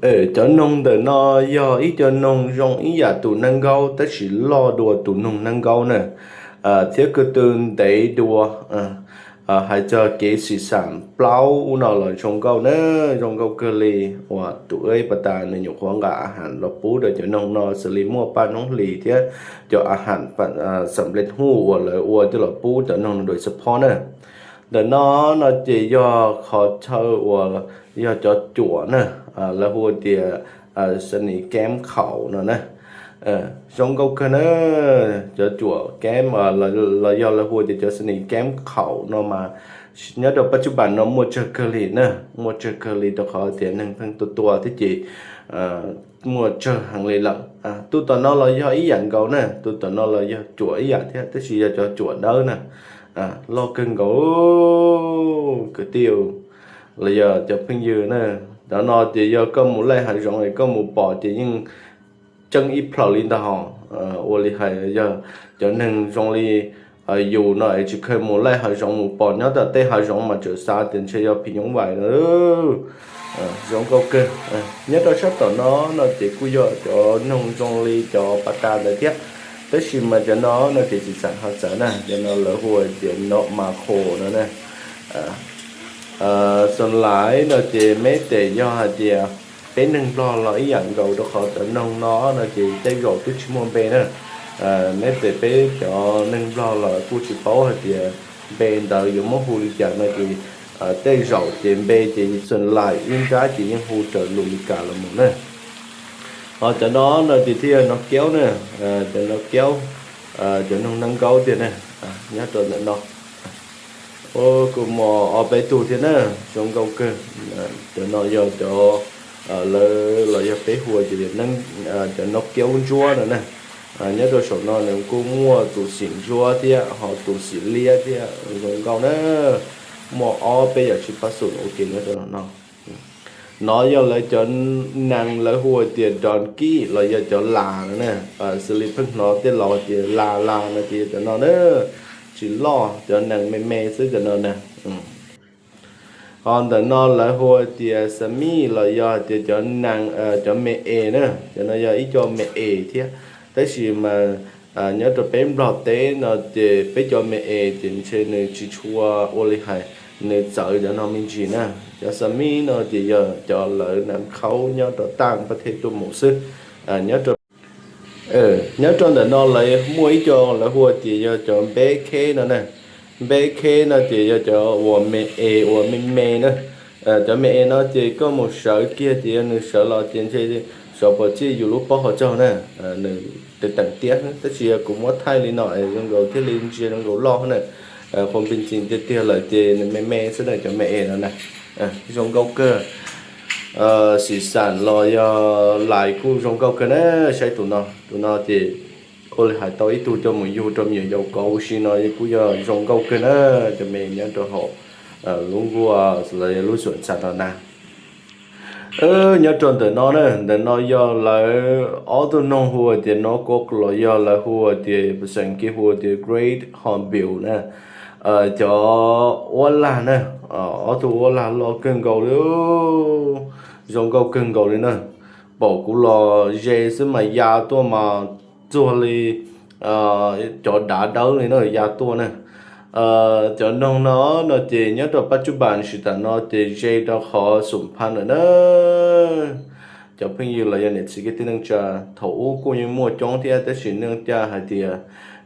Cov noog ntawm no yog ib co noog zoo ib yam tus neeg nkaub tab sis loj dua tus noog neeg nkaub na, thiab ko tw ntev dua. Hais txog kev xim xam plaub ub no los zoo nkauj na, zoo nkauj kawg li. Uas tus ib pas tas nws nyuam qhuav nqa a has los pub rau cov noog no xws li muaj paj noob hlis thiab cov a has xam nplej huj uas lawv ua coj los pub cov noog no dua xab phob na. Ntawm no no ces yog qhov chaw uas yog cov cuam na, lawv hu tias sani keb khaum no na. Zoo nkauj kawg na, cov cuam keb los yog lawv hu tias cov sani keb khaum no mas nyob rau pab tsub npas no muaj tsawg kawg li na, muaj tsawg kawg li rau qhov tias neeg pheej tua tua thiab ces muaj tsawg heev li lawm. Tus tom no los yog ib yam nkaus na, tus tom no los yog cuam ib yam thiab tab sis yog cov cuam dawb na. Loj kawg nkaus kwv tij los yog cov phooj ywg na. Cov no ces yog koj mus laij hav zoov es koj mus pom ces yeej ceeb ib plhaws li ntag hos. Ua li hais yog cov neeg zoo li yus no es tsis kheev mus laij hav zoov mus pom nyob tom tej hav zoov mas txawm xav tias ntshe yog phim nyuj vais no. Zoo nkauj kawg. Nyob rau sab tom no no ces kuj yog cov noog zoo li cov pas tas ntawd thiab, tab sis mas cov no no ces tsis xam hais txawv na, cov no lawv hu tias no mas qhos no na. Xos lais no ces meb tes yog hais tias peb neeg nplog los ib yam nkaus rau qhov cov noog no no ces tej zaum twb tsis muaj npe na. Meb tes peb cov neeg nplog los kuj tsis paub hais tias npe ntawd yuav muab hu li cas no ces tej zaum ces npe ces xos lais ib nrab ces yeej hu raws lus Meskas los mus na. Ho cov no no ces thiaj yog no kiaub na, cov no kiaub, cov noog neeg nkaub tiag na, nyob rau ntawm no. Kuj muaj ob peb tug thiab na, zoo nkauj kawg. Cov no yog cov, lawv los yog peb hu tias cov no kiaub ntsuab no na. Nyob rau saum no nws kuj muaj tus xim ntsuab thiab ho tus xim liab thiab, zoo nkauj na. Muaj ob peb yam tsis pab xum ua ke nyob rau no. No yog lawv cov nees lawv hu tias donkey los yog cov las no na. Xws li pheej hnov tej laus tias las las no ces yog cov no na, tsis loj, cov nees me me xwb cov no na. Ho ntawm no lawv hu tias xas mis los yog tias cov nees, cov me es na, cov no yog ib co me es thiab. Tab sis mas nyob rau peb nplog teb no ces peb cov me es ces ntshe nws tsis tshua ua li hais, nws txawv cov no me ntsis na. Cov xas mis no ces yog cov lawv nees khaub nyob rau taj pab thej tuaj mus xwb. Nyob rau, nyob rau ntawm no lawv muaj ib co lawv hu tias yog cov npeb kheb no na. Npeb kheb no ces yog cov uas me es uas me me na. Cov me es no ces koj mus sawv kiag ces yog nws sawv los ces ntshe sawv pom txij yus lub pob hauv caug na. Nws tev teem tiab tab sis yog kuv muab thaij li no es zoo nkaus thiaj li ntsia zoo nkaus loj na. Qhov npe ntxim tiag tiag lawm ces nws me me xwb na, cov me es no na. Zoo nkauj kawg. Xim xam los yog lais kuj zoo nkauj kawg na. Saib tus no, tus no ces ua li hais tau ib tug coj mus yug rau me nyuam yaus kov ua si no kuj yog zoo nkauj kawg na. Cov me nyob rau hauv lub nkuaj los yog lub xyuam ntxhais no na. Nyob rau ntawm no na, ntawm no yog lawv ob tug noog hu tias no koj los yog lawv hu tias pes xeem kiv hu tias great hornbill na. Cov uab lag na, ob tug uab lag loj kawg nkaus li, zoo nkauj kawg nkaus li na. Pom kuv los ze xwb mas ya tuaj mas txuag li cov dav dawb li na ya tuaj na. Cov noog no no ces nyob rau pab tsub npas sis tam no ces ze rau qhov xum phaj lawm na. Cov phooj ywg los yog niam txiv kwv tij neej tsa, thaum ub kuj yeej muaj coob thiab tab sis ntshai hais tias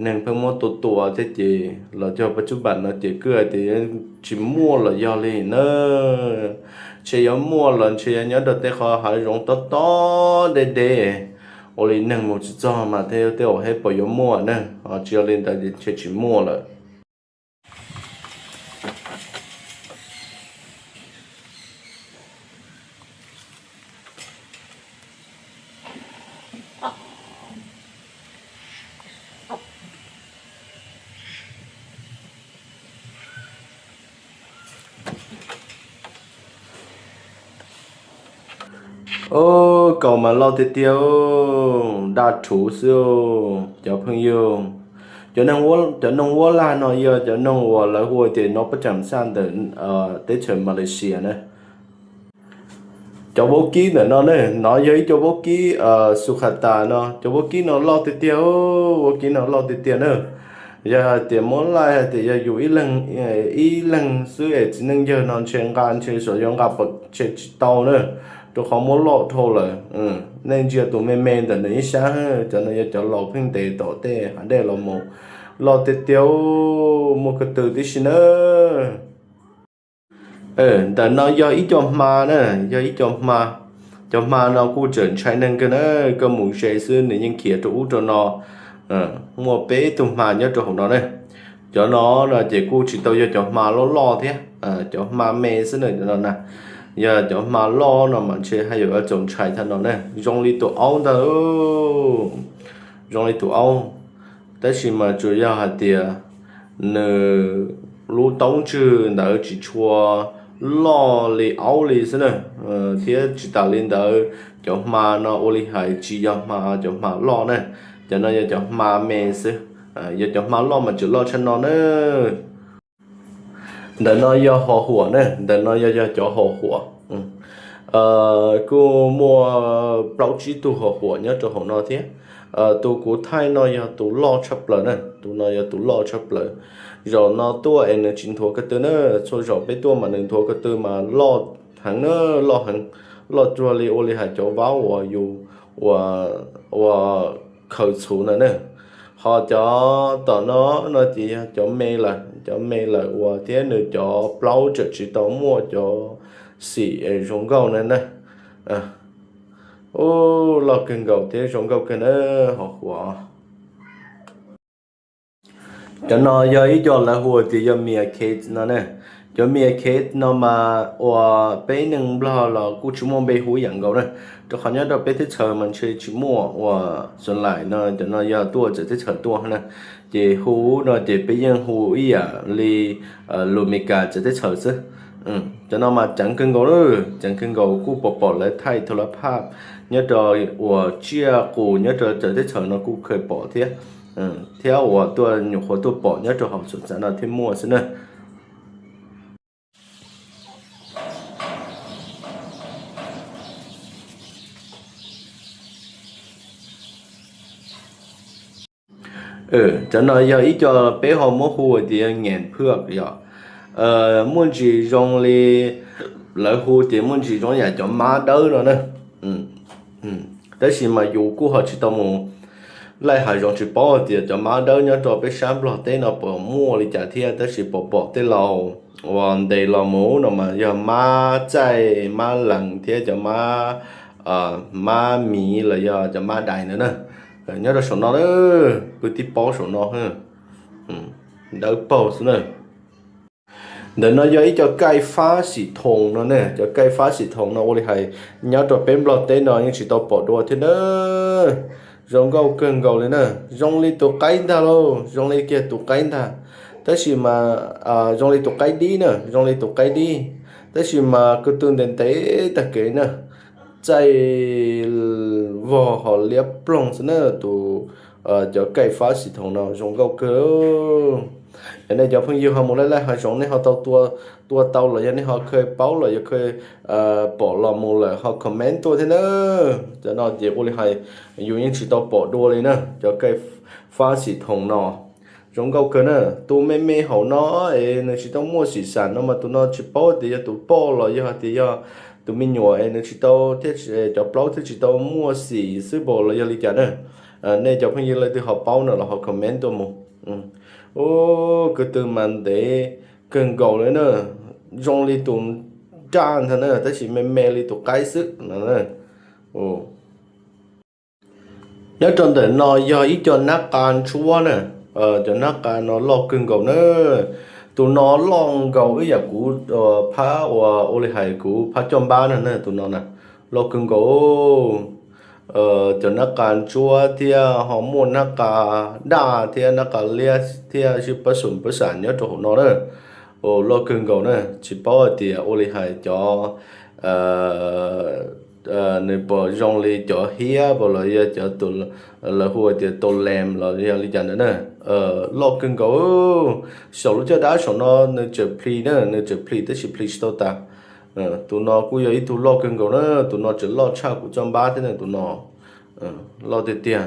neeg pheej muab tua tua thiab ces los cog pab tsub npas no ces kuj hais tias tsis muaj los yog li na. Ntshe yuav muaj los ntshe yuav nyob rau tej qhov hav zoov tob tob deb deb, ua li neeg mus tsis txog mas thiaj tej uas hej puas yuav muaj na, ho tsis yog li ntawd ces ntshe tsis muaj lawm. Ub, kaus mas loj tiag tiag, daj rhuv xwb cov phooj ywg. Cov noog uab lag no yog cov noog uas lawv hu tias no pab tsam xaj ntawm teb chaws Malaysia na. Cov vaub kib ntawm no ne, no yog ib co vaub kib sujata no, cov vaub kib no loj tiag tiag, vaub kib no loj tiag tiag na. Yog hais tias muab laij hais tias yog yus ib leeg xwb es txiv neej yawg no ntshe nqa ntshe xyov yuav nqa pom ntshe tsis tau na, rau qhov muab loj dhau lawm. Nej ntsia tus me me ntawm nws ib sab, cov no yog cov laus pheej ntes tom tej hav dej los mus, loj tiag tiag, muaj ko tw tib si na. Ntawm no yog ib co hma na, yog ib co hma. Cov hma no kuj tseem ntshai neeg kawg na, koj mus ze xwb nws yeej khiav rau ub rau no. Muaj peb tug hma nyob rau hauv no ne. Cov no no ces kuj tsis tau yog cov hma loj loj thiab, cov hma me xwb na cov no na. Yog cov hma loj no mas ntshe haj yam yuav txaus ntshai thiab no ne. Zoo li tus aub ntag, zoo li tus aub, tab sis mas tsuas yog hais tias nws lub taub ntswg ntawd tsis tshua loj li aub li xwb na, thiab tsis tas li ntawd cov hma no ua li hais tsis yog hma, cov hma loj na, cov no yog cov hma me xwb, yog cov hma loj mas tseem loj tshaj no na. Ntawm no yog hos huam ne, ntawm no yog yog cov hos huam. Kuj muaj plaub tsib tug hos huam nyob rau hauv no thiab. Tus kuv thaij no yog tus loj tshaj plaws na, tus no yog tus loj tshaj plaws. Zaum no tuaj es nws tsis nthuav ko tw na, txhua zaum peb tuaj mas nws nthuav ko tw mas loj heev na, loj heev, loj cuag li ua li hais cov vaub uas yus ua, ua khaws txhuv ntawd na. Ho cov tom no no ces yog cov me lawm, cov me lawm uas thiab nws cov plaub tseem tsis tau muaj cov xim zoo nkauj na na. Ub, loj kawg nkaus thiab zoo nkauj kawg na, hos huam. Cov no yog ib co lawv hu tias yog mia kate no ne. Cov mia kate no mas uas peb neeg Nplog los kuj tsis muaj npe hu ib yam nkaus na, rau qhov nyob rau peb teb chaws mas ntshe tsis muaj uas xon laim no, cov no yog tuaj txawv teb chaws tuaj na. Ces hu no ces peb yeej hu ib yam li lus Meskas txawv teb chaws xwb. Cov no mas ceev kawg nkaus, ceev kawg nkaus, kuj pom pom lawv thaij thu la phaj nyob rau uas tsiaj qus nyob rau txawv teb chaws no kuj kheev pom thiab, thiab uas tuaj nyuam qhuav tuaj pom nyob rau hauv xom txav no thiaj muaj xwb na. Cov no yog ib co peb ho muab hu tias nyeem phwj yom. Muaj ntsis zoo li lawv hu tias muaj ntsis zoo yam cov mab dawb no na. Tab sis mas yus kuj ho tsis tau mus laij hav zoov tsis paub tias cov mab dawb nyob rau peb sab Nplog teb no puas muaj li cas thiab, tab sis pom pom tej laus uas ntes los mus no mas yog mab txaij mab lees thiab cov mab, mab miv los yog cov mab dais ntawd na. Nyob rau saum no na, kwv tij paub saum no, dawb paug xwb na. Ntawm no yog ib co kaij fab xim thoos no ne, cov kaij fab xim thoos no ua li hais nyob rau peb Nplog teb no yeej tsis tau pom dua thiab na. Zoo nkauj kawg nkaus li na, zoo li tus qaib ntag lauj, zoo li kiag tus qaib ntag. Tab sis mas zoo li tus qaib dib na, zoo li tus qaib dib, tab sis mas ko tw ntev ntev tag kev na, txaij vog ho liab ploog xwb na. Tus, cov kaij fab xim thoos no zoo nkauj kawg. Yog nej cov phooj ywg ho mus laij laij hav zoov nej ho tau tua tau los yog nej ho kheev paub los yog kheev pom los mus lawm ho comment tuaj thiab na. Cov no ces ua li hais yus yeej tsis tau pom dua li na, cov kaij fab xim thoos no. Zoo nkauj kawg na. Tus me me hauv no es nws tsis tau muaj xim xam no mas tus no tsis paub tias yog tus poj los yog hais tias yog tus me nyuam es nws tsis tau thiab, cov plaub thiaj tsis tau muaj xim xwb npaum los yog li cas na. Nej cov phooj ywg leej twg ho paub no los ho comment tuaj mus. Ub, ko tw mas ntev kawg nkaus li na, zoo li tus nraj ntag na, tab sis me me li tus qaib xwb no. Nyob rau ntawm no yog ib co nab qa ntsuab na, cov nab qa no loj kawg nkaus na. Tus no loj nkaus ib yam kuv phab uas ua li hais kuv phab coj npab no na, tus no na, loj kawg nkaus. Cov nab qa ntsuab thiab ho muaj nab qa daj thiab nab qa liab thiab sib pab xum pab xam nyob rau hauv no na. Loj kawg nkaus na, tsis paub hais tias ua li hais cov nws puas zoo li cov hiab puas los yog cov tus lawv hu tias tau lees los yog li cas ntawd na. Loj kawg nkaus. Saum lub caj dab saum no nws tseem plhis na, nws tseem plhis tab sis plhis tsis tau tas. Tus no kuj yog ib tug loj kawg nkaus na, tus no tseem loj tshaj kuv txoj npab thiab na, tus no loj tiag tiag.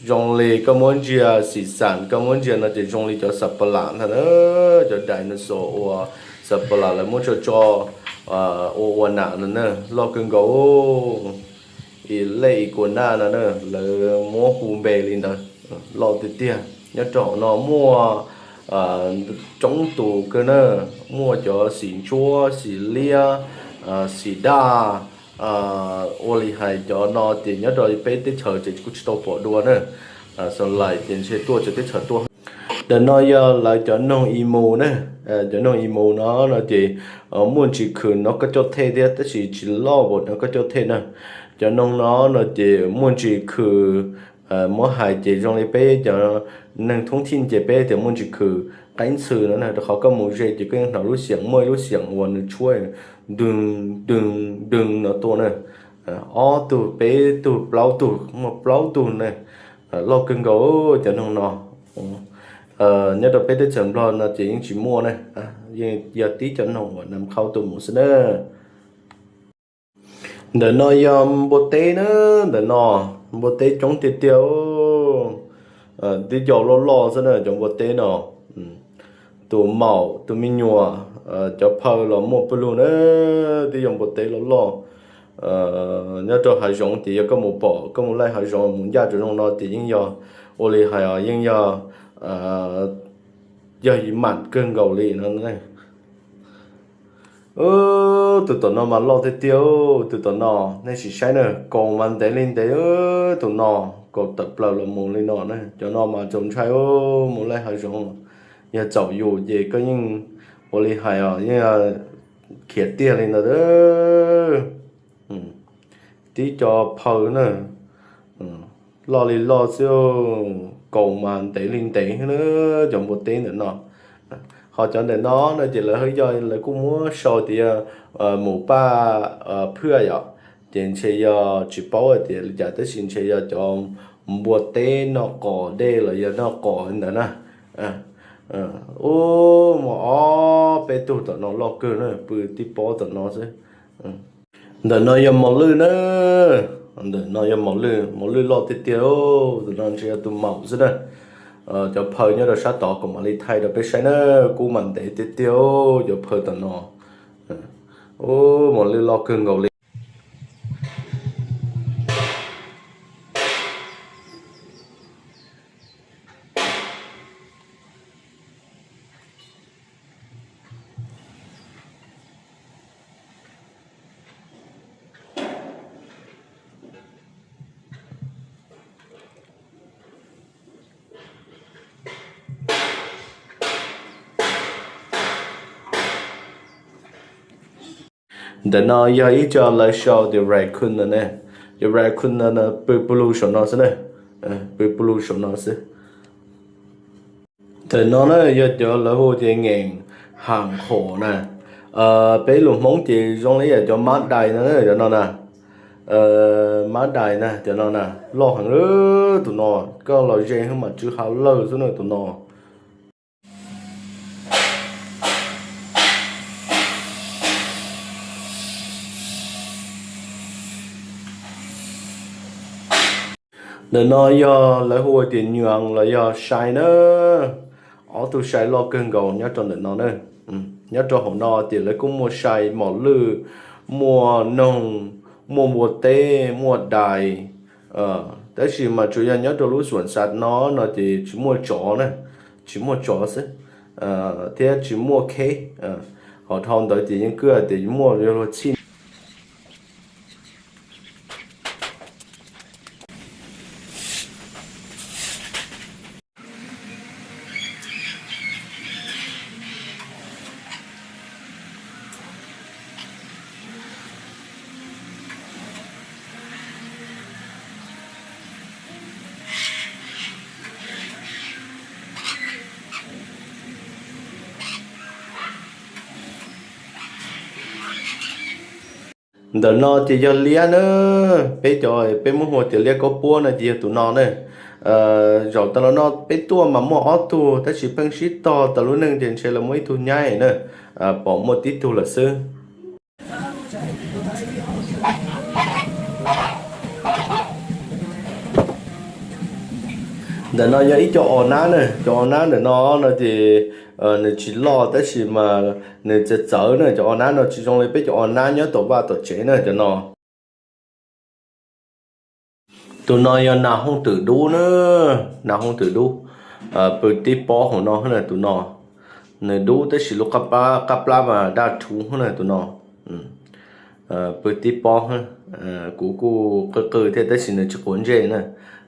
Zoo li koj muab ntsia, xim xam koj muab ntsia no ces zoo li cov xa pa lam ntag na, cov dinosaur uas xa pa lam lawv muab tso tso ua ua nam no na, loj kawg nkaus. Iguana no na, lawv muab hu npe li ntawd, loj tiag tiag. Nyob rau hauv no muaj coob tus kawg na, muaj cov xim ntsuab, xim liab, xim daj, ua li hais cov no ces nyob rau peb teb chaws ces kuj tsis tau pom dua na. Xa lais ces ntshe tuaj txawv teb chaws tuaj. Ntawm no yog lawv cov noog emu na, cov noog emu no no ces muaj ntsis khwm nov koj coj thej thiab tab sis tsis loj npaum nov koj coj thej na. Cov noog no no ces muaj ntsis khwm, muab hais ces zoo li peb cov neeg thoob thij ces peb tias muaj ntsis khwm qaib ntxhw no na, rau qhov koj mus ze ces koj yeej hnov lub xiam, muaj ib lub xiam uas nws tshuab dwg dwg dwg no tuaj na. Ob tug, peb tug, plaub tug, muaj plaub tug na, loj kawg nkaus cov noog no. Nyob rau peb teb chaws Nplog no ces yeej tsis muaj na, yeej yog tib cov noog uas nam qhau tuaj mus xwb na. Ntawm no yog npua teb na, ntawm no npua teb coob tiag tiag, tib co loj loj xwb na cov npua teb no. Tus maum, tus me nyuam, cov phaw los muaj pawg lug na, tib co npua teb loj loj. Nyob rau hav zoov ces yog koj mus pom, koj mus laij hav zoov mus ncaj rau zoo no ces yeej yog, ua li hais yeej yog, yog mam kawg nkaus li no. Tus tom no mas loj tiag tiag, tus tom no nej sim saib na, kaus mas ntev li ntev, tus no kaus tawm plaws los mus li no na, cov no mas txaus ntshai, mus laij hav zoov yog txaum yus ces koj yeej, ua li hais os, yeej khiav tiag li ntawd. Tib co phaw na, loj li loj xwb, kaus mas ntev li ntev na, cov npua teb ntawm no. Ho cov ntawm no no ces lawv haj yog lawv kuj muab sau tias yog mus paj phwaj yom, ces ntshe yog tsis paub hais tias li cas tab sis ntshe yog cov npua teb noj qos dej los yog noj qos ntawd na. Ub, muaj ob peb tug tom no loj kawg na, pw tib pob tom no xwb. Ntawm no yog mos lwj na, ntawm no yog mos lwj, mos lwj loj tiag tiag, tus no ntshe yog tus maum xwb na. Cov phaw nyob rau sab tod kuv mam li thaij rau peb saib na, kub mas ntev tiag tiag, cov phaw tom no. Ub, mos lwj loj kawg nkaus li. Ntawm no yog ib co lawv sau tias raccoon no ne, cov raccoon no pw pw lug saum no xwb na, pw pw lug saum no xwb. Ntawm no na yog cov lawv hu tias ngeem ham qhom na, peb lus Hmoob ces zoo li yam cov mab dais no na, cov no na, mab dais na, cov no na, loj heev, tus no koj los ze hwb mas tsw ha lawg xwb na tus no. Ntawm no yog lawv hu tias nyuas los yog sai na, ob tug sai loj kawg nkaus nyob rau ntawm no na. Nyob rau hauv no ces lawv kuj muaj sai mos lwj, muaj noog, muaj npua teb, muaj dais, tab sis mas tsuas yog nyob rau lub xuam xav no no ces tsis muaj tsov na, tsis muaj tsov xwb, thiab tsis muaj kheb. Ho dhau ntawd ces yeej kuj tias muaj luag txhij. Ntawm no ces yog liab na, peb cov peb muab hu tias liab kaub puab no ces yog tus no ne. Zaum tas los no peb tuaj mas muaj ob tug tab sis pheej sib tog tas lub neej ces ntshe lawv muaj ib tug nyaib na, pom muaj tib tug lawm xwb. Ntawm no yog ib co o nab na, cov o nab ntawm no no ces nws tsis loj tab sis mas nws txawv txawv na, cov o nab no tsis zoo li peb cov o nab nyob tom vaj tom tsev na cov no. Tus no yog nas hooj twm dub na, nas hooj twm dub, pw tib pob hauv no na tus no. Nws dub tab sis lub qab plab mas daj rhuv na tus no. Pw tib pob, kuv kuj qw qw thiab tab sis nws tsis quav ntsej na.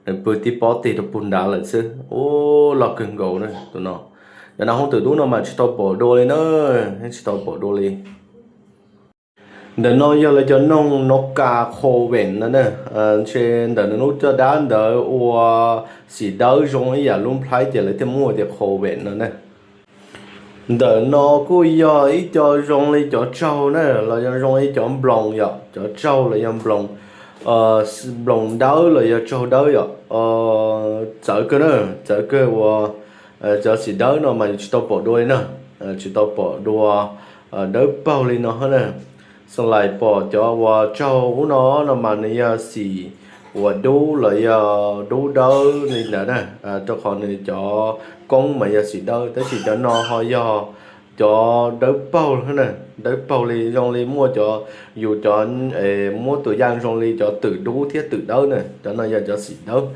Nws pw tib pob tig rau puag nrad lawm xwb. Ub, loj kawg nkaus na tus no. Cov nas hooj twm dub no mas tsis tau pom dua li na, tsis tau pom dua li. Ntawm no yog lawv cov noog no kas qhov veem no na. Ntshe ntawm nws lub caj dab ntawd ua xim dawb zoo ib yam lub nplhaib ces lawv thiaj muaj tias qhov veem no na. Ntawm no kuj yog ib co zoo li cov tsaug na, los yog zoo li cov nploos yom, cov tsaug los yog nploos, nploos dawb los yog tsaug dawb yom. Txawv kawg na, txawv kawg uas cov xim dawb no mas yus tsis tau pom dua li na, tsis tau pom dua dawb paug li no na. Xeem Laim pom cov uas tsaug ub no no mas nws yog xim uas dub los yog dub dawb li ntawd na, rau qhov nws cov koob mas yog xim dawb, tab sis cov no ho yog cov dawb paug na, dawb paug li zoo li muaj cov, yus cov, muab tus yaj zoo li cov twm dub thiab twm dawb na, cov no yog cov xim dawb.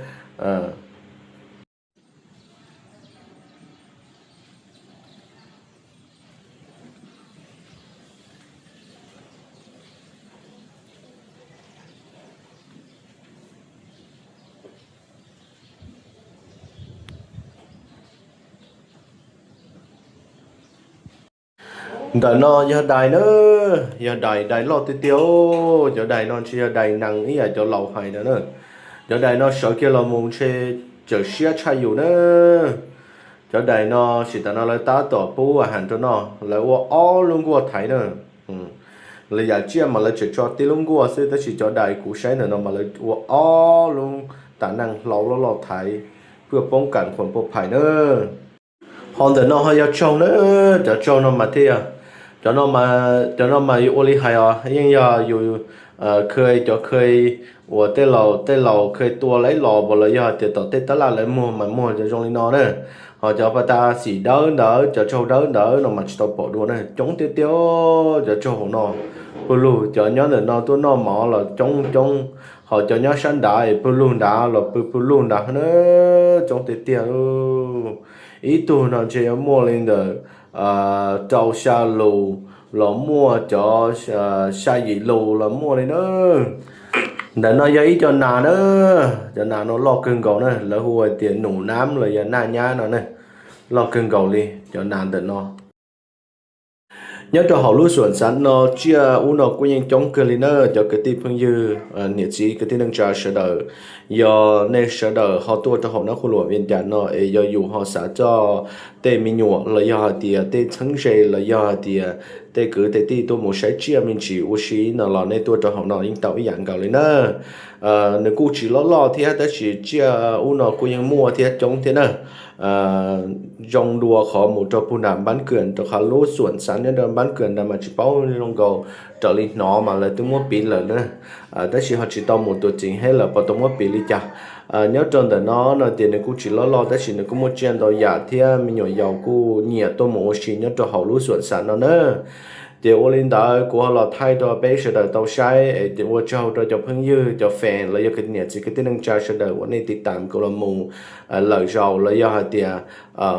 Ntawm no yog dais na, yog dais, dais loj tiag tiag. Cov dais no ntshe yog dais nees ib yam cov laus hais ntawd na. Cov dais no sawv kiag los mus ntshe cawm siab tshaj yus na. Cov dais no sim tas no lawv tab tom pub a has rau no, lawv ua ob lub nkuaj thaiv na. Lawv yam tsiaj mas lawv tseem tso tib lub nkuaj xwb, tab sis cov dais kuv saib ntawm no mas lawv ua ob lub tas neej hlau loj loj thaiv, pheej poob kam qhuas pua phais na. Ho ntawm no ho yog tsaug na, cov tsaug no mas thiaj, cov no mas yus ua li hais os, yeej yog yus kha cov kha uas tej laus tej laus kha tua lawv los los yog hais tias tom tej tab laj lawv muag mas muag zoo li no na. Ho cov pas tas xim dawb ntawd, cov tsaug dawb ntawd no mas tsis tau pom dua na, coob tiag tiag. Cov tsaug hauv no pw lug, cov nyob ntawm no tuaj noj mov los coob coob, ho cov nyob sab nrad es pw lug nrad los pw pw lug nrad na, coob tiag tiag. Ib tug no ntshe yuav muaj li ntawm rau xya lus los muaj, cov xya yim lus los muaj li na. Ntawm no yog ib co nas na, cov nas no loj kawg nkaus na, lawv hu hais tias num nab los yog naj nyab no na, loj kawg nkaus li cov nas ntawm no. Nyob rau hauv lub xuam xav no tsiaj ub no kuj yeej coob kawg li na, cov kwv tij phooj ywg, niam txiv kwv tij neej tsa sawv daws, yog nej sawv daws ho tuaj rau hauv nab qhuj luam Vias Cas no es yog yus ho xav coj tej me nyuam los yog hais tias tej txheeb ze los yog hais tias tej kwv tej tij tuaj mus saib tsiaj me ntsis ua si no los nej tuaj rau hauv no yeej tau ib yam nkaus li na. Nws kuj tsis loj loj thiab tab sis tsiaj ub no kuj yeej muaj thiab coob thiab na. Zoo dua qhov mus rau puag nram Npab Kws, rau qhov lub xuam xav nyob rau Npab Kws ntawd mas tsis paub zoo nkaus, raws li hnov mas lawv twb muab piv lawm na. Tab sis ho tsis tau mus tuam txeev hab lawv puas tau muab piv li cas. Nyob rau ntawm no no tias nws kuj tsis loj loj tab sis nws kuj muaj tsiaj ntau yam thiab me nyuam yaus kuj nyiam tuaj mus ua si nyob rau hauv lub xuam xav no na. Ces ua li ntawd kuv ho los thaij rau peb sawv daws tau saib es ua tsaug rau cov phooj ywg cov fans los yog niam txiv kwv tij neej tsa sawv daws uas nej tiv tam kuv los mus lawm zaus los yog hais tias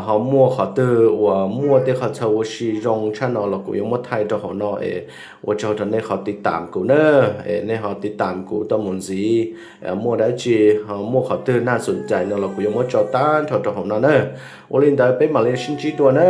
ho muaj qhov twg uas muaj tej qhov chaw ua si zoo tshaj no los kuv yuav muab thaij rau hauv no es ua tsaug rau nej qhov tiv tam kuv na. Es nej ho tiv tam kuv tau mus ntxiv, muaj dab tsi ho muaj qhov twg naj xum cais no los kuv yuav muab tso tag nrho rau hauv no na. Ua li ntawd peb mam li sib ntsib dua na.